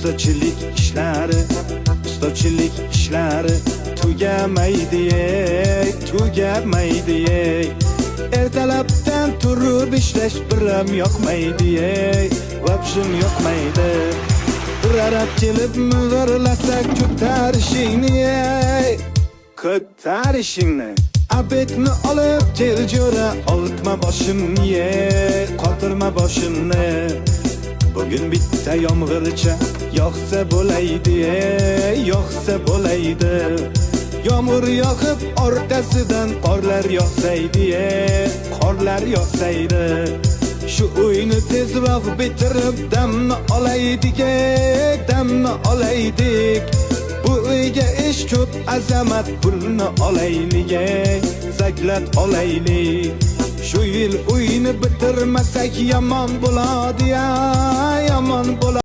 Ustachilik ishlari, ustachilik ishlari tugamaydi ey, tugamaydi ey. Ertalabdan turib ishlash biram yoqmaydi ey, вообще yoqmaydi. Prorab kelib mivirlasa, ko'tarishingni ey, ko'tarishingni. Обед ni olib kel, jo'ra, oltma boshimni ye, qotirma boshimni. Bugun bitta yomg'ircha yog'sa bo'laydi ey, yog'sa bo'laydi. Yomg'ir yog'ib, orqasidan qorlar yog'saydi ey, qorlar yog'saydi. Shu uyni tezroq bitirib, damni olaydik ey, damni olaydik. Bu uyga ish ko'p, azamat, pulni olaylik ey, заклад olaylik. Shu yil uyni bitirmasak, yomon bo'ladi ya, yomon bo'ladi.